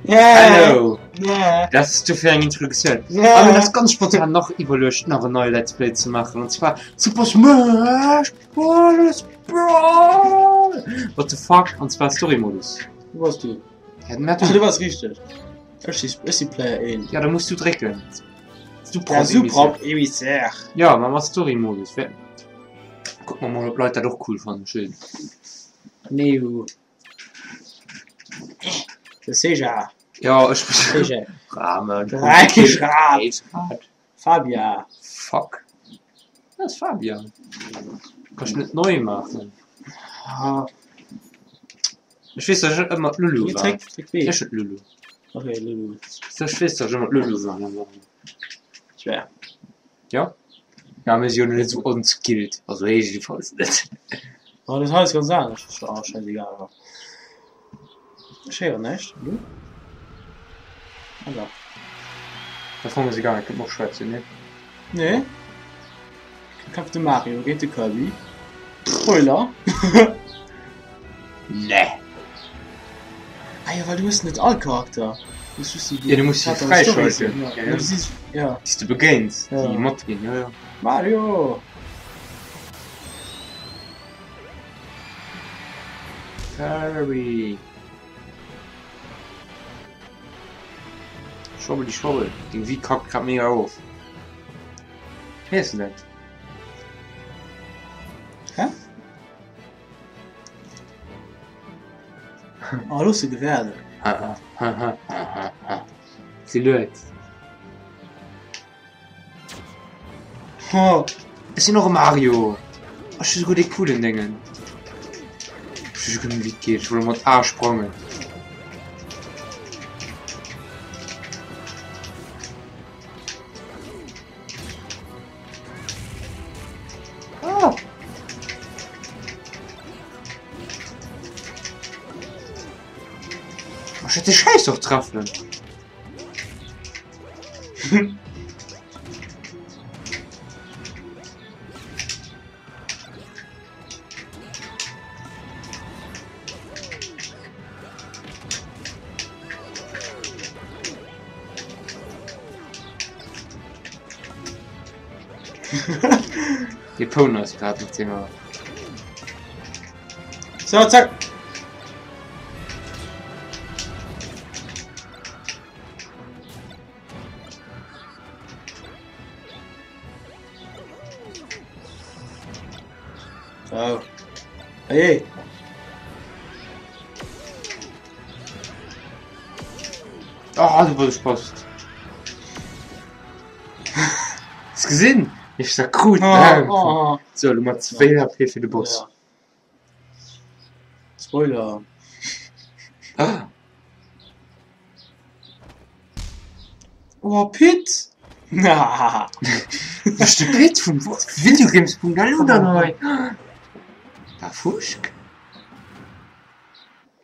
Hallo! Dat ass du fir eng Introduktioun. An mir ass ganz spontan nach iwwerluecht, nach en neie Let's Play ze maachen, an zwar Super Smash Bros. Brawl! What the fuck? An zwar Story-Modus. Wo warst du? Ja, den hat Du warst richtig. Ech si, ech si Player 1. Ja, da musst du drécken. Super, super Emissär. Ja, ma mat Story-Modus. Kuck mer mol, ob d'Leit dat och cool fannen. Schön. Neo. De Sega. Ja, ech Sega. Rahmen. Räichrad. Fabia. Fuck. Dat ass Fabia. Kann ech net neu maachen? Ah. Ech weess, dass ech ëmmer d'Lulu war. Zréck, zréck B. Ech hunn d'Lulu. Okay, Lulu. Ech weess, dass ech ëmmer d'Lulu war. Schwer. Ja. Ja, mir si jo net esou onskilled. Also ech jiddefalls net. Oh, dat hei ass ganz anescht. Ass oh, scheißegal. Awer. Ech héieren näischt. Du? Ah, da. Am Fong ass egal, kënnt mer och schwätzen, ne? Nee. Kämpft de Mario géint de Kirby. Spoiler! Nee. Ah ja, well du hues net all Charakter. Du hues just déi, Ja, du muss sie fräischalten. Ja, Ja, ja. du siehst, ja. Déi s du begéins, Ja. déi matginn, ja, ja. Mario! Kirby. Schwabbeli schwabbel. Deng Wii kackt grad mega of. Wéi ass denn dat? Hä? Oh, looss se gewäerden. Si luet. Oh. Ech sinn och e Mario. Ech hu souguer dee coolen Déngen. Ech weess net wéi et geet. Ech wollt mat A sprangen. Ah! Ech hätt de Schäiss och treffen. Dee Pony ass grad mat senger. So, zack. So. Hey. Oh, du bass Spast. Hast gesinn? Ich sag krut. Oh, oh. So, lo mat 2 HP fir de Boss. Ja. Spoiler. Ah. Oh, Pit! Na. Das ist de Pit vum Videogames.lu da neu. Da Fuschk.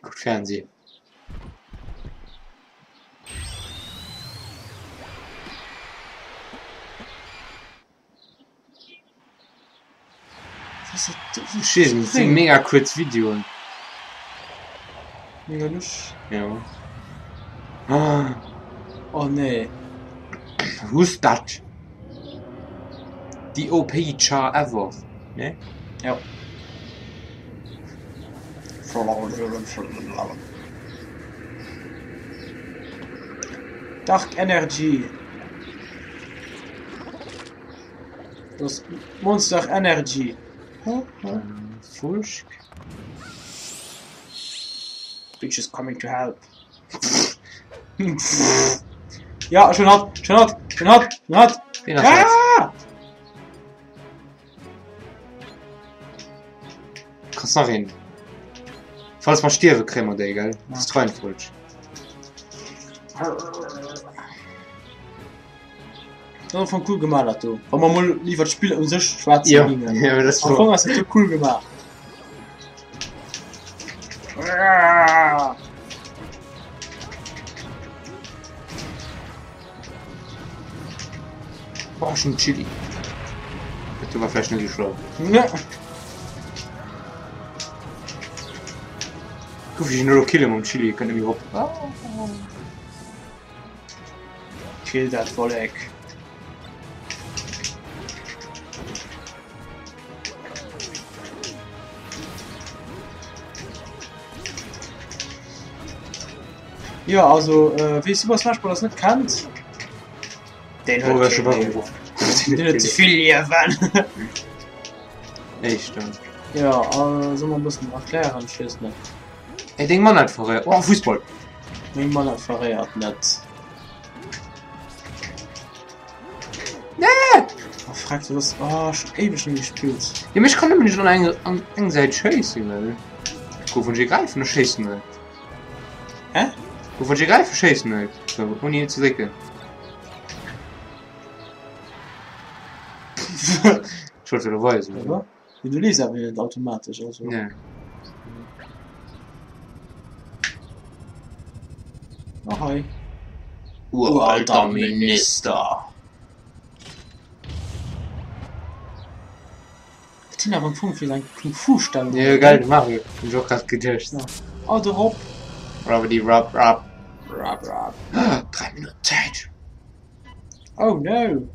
Guckt Fernsehen. Ech weess net, et si mega kuerz Videoen. Mega lusch. Ja. Ah. Oh nee. Who's that? The OP Char ever, ne? Ja. Dark Energy. Das Monster Energy. Fuschk. Bitch is coming to help. Ja, schon hat, schon hat, schon hat, schon hat. Ween ass dat? Ah! Kanns nach een. Falls mer stierwe kréie mer déi, gell? Dat ass d'Reihenfolg. Dat ass am Fong cool gemaach dat do. Wa mer mol iwwer d'Spill u sech schwätzen Ja, gingen. ja, dat Am Fong ass dat do cool gemaach. Oh, ech hunn Chili. Dat do war vläicht net esou schlau. Ne. Gouf ech elo kille mam Chili, kënnt net méi rop. Kill dat Vollek. Jo also wee Super Smash Bros net kennt, deen huet keen Liewen. Deen huet ze vill Liewen. Éischter. Jo, soll mer e bëssen erklären? Ech weess net. Ey, deng Manette verréiert. Oh, Fussball! Meng Manette verréiert net. Nee! Oh, freck, du ass. Oh, ech hunn éiweg net méi gespillt. Jo, mee ech kann nëmmen nicht an eng, an eng Säit schéissen, well. Gouf un gräifen, ech schéissen net. Hä? Gouf un gräifen, schéissen net. So, ouni ze drécken. Ech wollt der weisen. Oder? Mee du lees awer net automatesch, also. Nee. Oh, hei. Uralter Minister. Dat sinn awer am Fong fir eng Kung-Fu-Stellung. Jo, geil, de Mario. Hunn ech och grad geduecht. Ja. Oh, de Rob. Rabbidi rab rab. Rab rab. 3 Minutten Zäit. Oh no!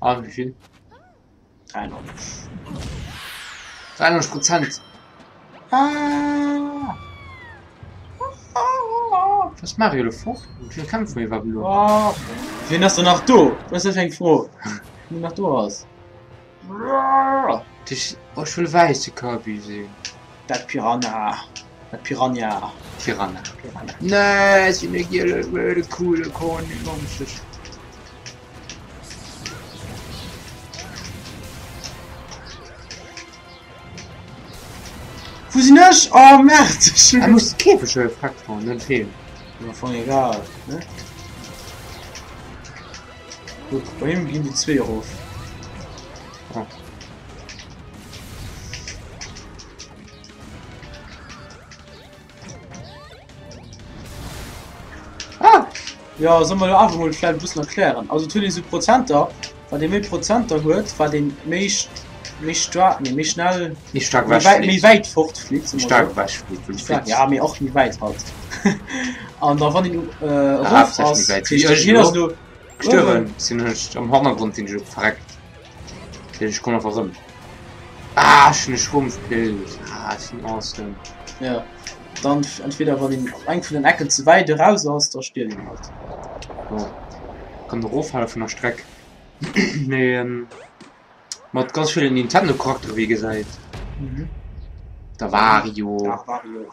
An wéi vill? 93. 93 Prozent. Ah! Was Mario lo fort? Wéi vill kämpfe mir iwwerhaapt elo? Oh, wien ass denn nach do? Dat ass eng Fro. Wien nach do ass. Dich, oh, ech wëll wäisse Kirby sinn. Dat Piranha. Dat Piranha. Piranha. Piranha. Nee, ech sinn e giele, röde, coole Korn. Wou sinn ech? Oh Merd! Ech Ah, muss Käfeg huelen, fragt man, net fehlen. Am Fong egal, ne? Guck, bei him ginn déi zwee erof. Oh. Ah! Ja, soll mer awer mol vläicht e bëssen erklären. Also et huet ee sou Prozenter, wat ee méi Prozenter huet, wat een méi méi staark, nee méi schnell, Méi staark méi wäit, méi ewechflitt. wäit fortflitt, Méi staark ewechflitt, wéi du Staark, flitt. ja, mee och méi wäit halt. An da wann een äh, Ah, erof haaptsächlech ass, méi wäit. heescht Wéi ech hien ass elo elo gestuerwen uewen. sinn, hunn ech am Hannergrond sinn ech elo verreckt. Ech kommen einfach erëm. Ah, ech hunn e Schrumpfpilz. Ah, ech sinn awesome. Ja, dann entweder wann een op eng vun den Ecken ze wäit eraus ass, da stierft een halt. Jo, kann eroffale vun der Streck. Mee ähm, mat ganz villen Nintendo-Charakteren, wéi ee gesäit. Mhm. Der Wario. Der Wario.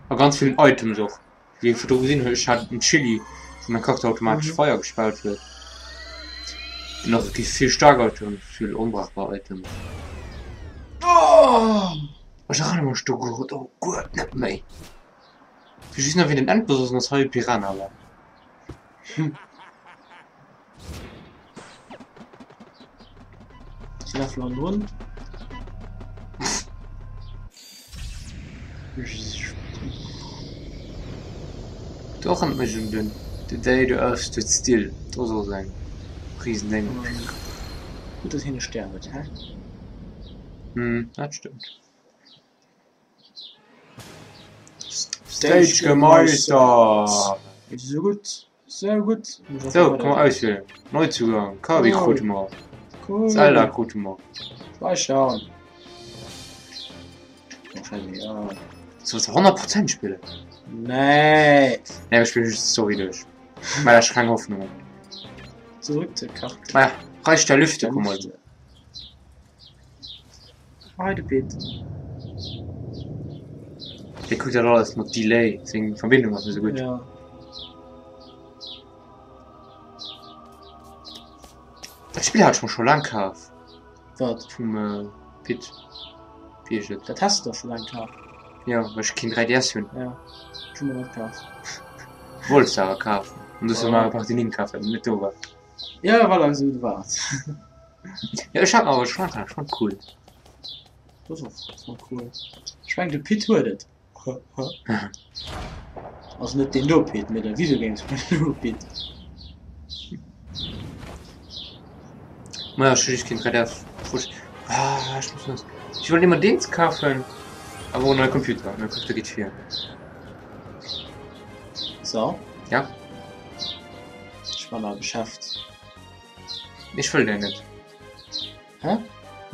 A ganz villen Items och. Wéi ee virdru gesinn huet, ech hat en Chili, wou mäin Charakter automatesch Mhm. Feier gespaut huet. An och gi vill staark Items, vill onbrauchbar Items. Oh! Ech erënnere mech do guer do guer net méi. Ech weess just nach wéi den Endboss ass an dass hei e Piranha war. Hm. Sinn Läffel an drun. Do erënnert mech un den The Day the Earth Stood Still, do ass och esou eng Risendéng. Gutt dass hien e Stär huet, hä? Hm, dat stëmmt. Stage gemeistert! Esou gutt. Sehr gutt. So, komm mal auswählen. Neuzugang, Kirby Cool. krute mer. Cool. Zelda krute mer. Speichern. Oh, scheißegal. Sollst du 100% spillen? Nee. Nee, ech spille just d'Story duerch. Mä ech keng Hoffnung. Zurück zur Karte. Maja, Reich der Lüfte, komm mal. Hei de Pit. Dee kuckt dat alles mat Delay, seng Verbindung ass net esou gutt. Ja. Dat Spill hat ech mer scho laang kaf. Wat? Vum äh, Pit. Wéi heescht et? Dat has de doch scho laang kaf. Ja, well ech keen 3DS hunn. Ja. Ech hu mer net kaf. Wollts de awer kafen. An du hues Ja. Mario Party 9 kaf, well et net do war. Ja, voilà, esou war et. Ja, ech hat awer schon kaf, schon cool. Das ass, das war cool. Ech meng de Pit huet et. Also net deen do Pit, mee de Videogames Pit. Maja, ech hu just keen 3DS. Ah, ech muss los. Ech wollt ëmmer deen ze kafen, awer och en neie Computer. En neie Computer geet vir. So. Ja? Ech war nach Geschäft. Ech wëll däin net. Hä?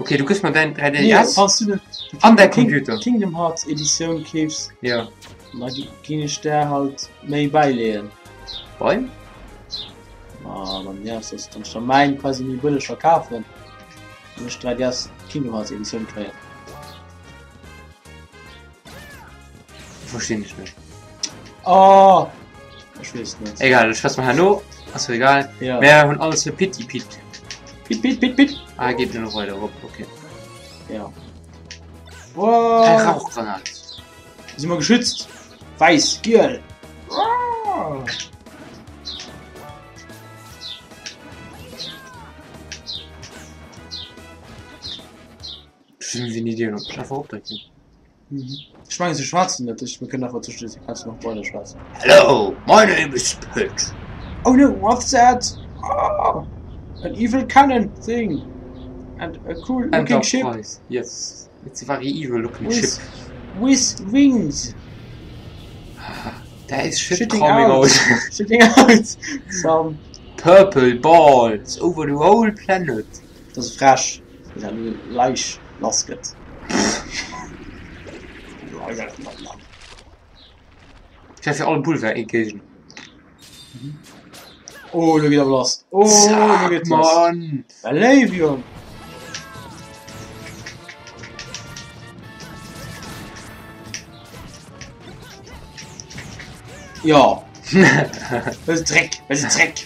Okay, du gëss mer däin 3DS Nee, falls du den an däi Computer. Kingdom Hearts Editioun keefs, Ja. da ginn ech där halt méi bäileeën. Beim? Ma dann ja, dass dann ech der mäin quasi méi bëlleg verkafen, wann ech 3DS Kingdom Hearts Editioun kréien. Verstinn ech net. Oh! Ech weess net. Egal, ech schwätze mer herno. Ass jo egal. Ja. Mär hunn alles fir Pitti Pit. Pit, Pit, Pit, Pit. Ah, geet nur noch weider op. Okay. Ja. Eng Wow. Rauchgranat. Si mer geschützt? Wäiss, giel. Oh. Bestimmt wéi Ideen op einfach opdrécken. Ech mengen se schwätzen net, ech mir kënnen einfach zwëschen de Sequenzen och weider schwätzen. Hello, my name is Pit. Oh no, what's that? Oh, an evil cannon thing and a cool looking ship. Enterprise. Yes, it's a very evil looking with, ship. With wings. There is shit Shitting coming out. out. Shitting out some Purple balls over the whole planet. Dat ass frech, wéi dat Leich lass gëtt. Fir fir all Boulevard ee Géigner. Oh, lo geet awer lass. Oh, lo Zack, geet lass. Mann! Well léif, Jong. Ja. Dat ass Dreck, dat ass Dreck.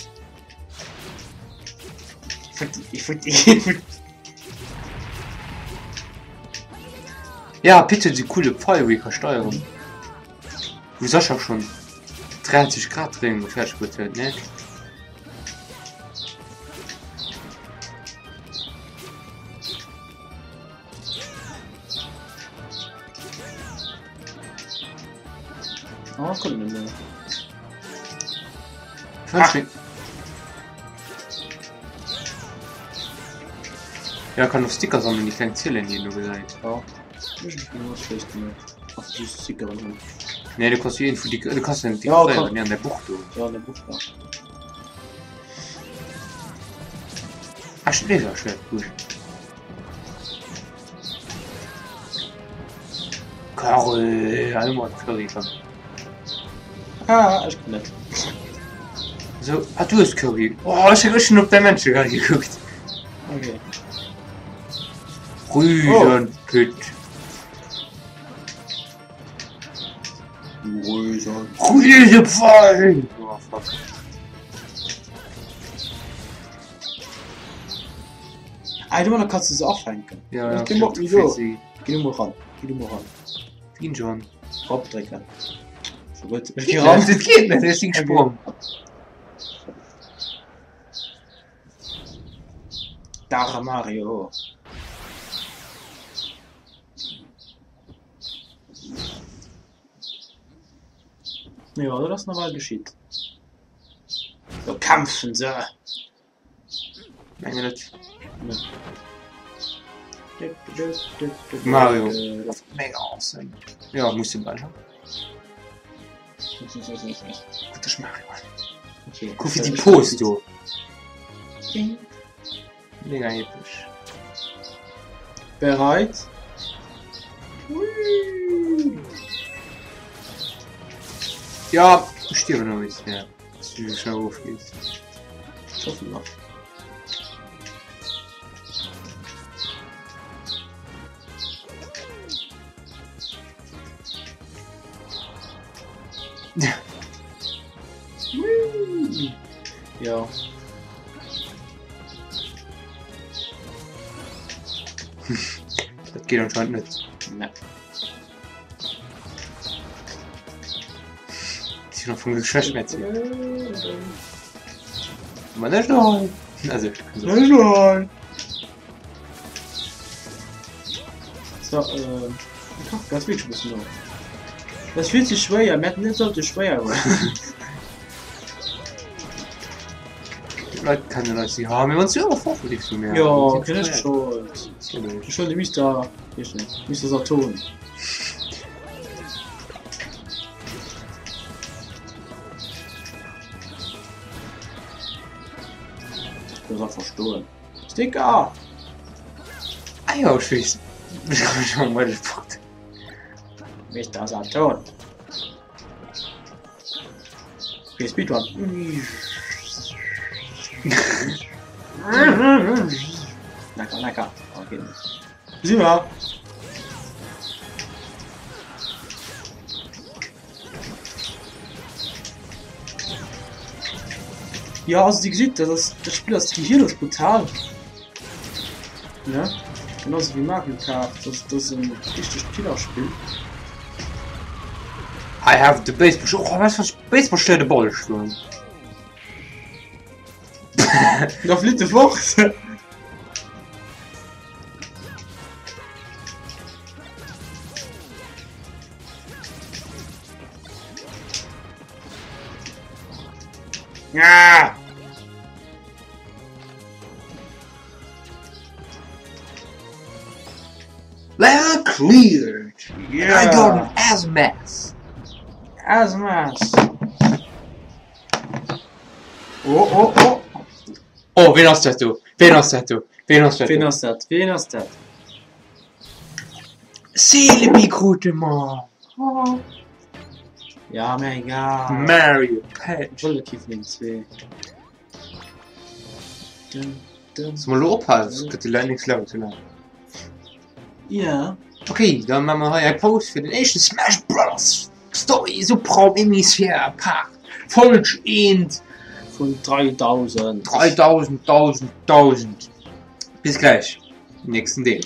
Ja, Pit huet esou coole Pfeil, wou ee ka steieren. Wou Sascha schonn 30 Grad Dréiunge fäerdeg bruet huet, ne? Oh, komm net méi. Ah. Ja, kann och Sticker sammeln, déi kleng Zielen, déi een do gesäit. Ja. Ech hun och schlecht gemaach. Ach, just Stickeren hunn. Nee, du kanns jo een vun déi, du kanns den Ja, dekoréieren, kann. nee, an der Buch do. Ja, an der Buch, ja. Ah, Laserschwert, cool. Curry, ja, ëmmer Curry dran. Ah, ech kann net. So, ah, du hues Curry. Oh, ech hun schon op däi Männche grad gekuckt. Okay. Rüsenpütt. Rüsen. Rüsepfeil! Oh, fuck. Ah, domadder kanns du se afänken. Ja, ja, Geh mal, wieso? Geh du mal ran. Geh du mal ran. Ginn schon. Drop drécken. So gut. Ech geh ran. Dat geet net, ech sinn gesprong. Dach Mario. Ja, dat ass nawell geschitt. Do kämpfen se. Menge net. Mario. Mega awesome. Ja, muss de bal. Guck dech Mario an. Okay. Kuck wéi déi Pose do. Mega epesch. Bereit? Ja, ech stierwen noch nicht. Ja. Dass du so schnell ofgees. Ich hoffe nach. Ja. Dat geet anscheinend net. Ne. Si hunn am Fong geschwächt mä ze. Ma net nein. Also, Nein, nein. So, äh, ich koch ganz wirklich ein bisschen noch. Das vill ze schwéier, mir hätten net sollte schwéier huelen. Leit kennen eis ja, mir waren zu awer vorverlieft zu mir. Jo, okay, net Schold. Ech huelen de Mister, wéi heescht den? Mister Saturn. Das auch verstohlen. Sticker! Ah jo, ech weess. Ech hu mech am Wellsport. Mister Saturn. Okay, Speedrun. Lecker, lecker. Okay. Si mer. Ja, also Dir gesitt, dat ass, dat Spill ass gehirlos brutal. Ne? Genauso wéi Mario Kart, dat, dat ass en richtegt Killerspill. I have the baseball. Oh, weißt du was? Baseball stellt de Ball schwimmen. Da flitt de fort. Ja! Level cleared! Yeah. I got an S-Mass! S-Mass! Oh, oh, oh! Oh, wen ass dat do? Wen ass dat do? Wen ass dat Wen do? ass dat? Wen ass dat? Celebi krute mer! Ja, mir egal. Mario Patch. Wëlle kee vun den zwee. Dun, dun. Soll mer lo ophalen? Sonst gëtt de nächste Level ze laang. Ja. Okay, dann maache mer hei eng Paus fir den éischte Smash Brothers Story Subraum Hemisphär Part Folg 1 Vun 3000. 3000 1000 1000. Bis gläich im nächsten Deel.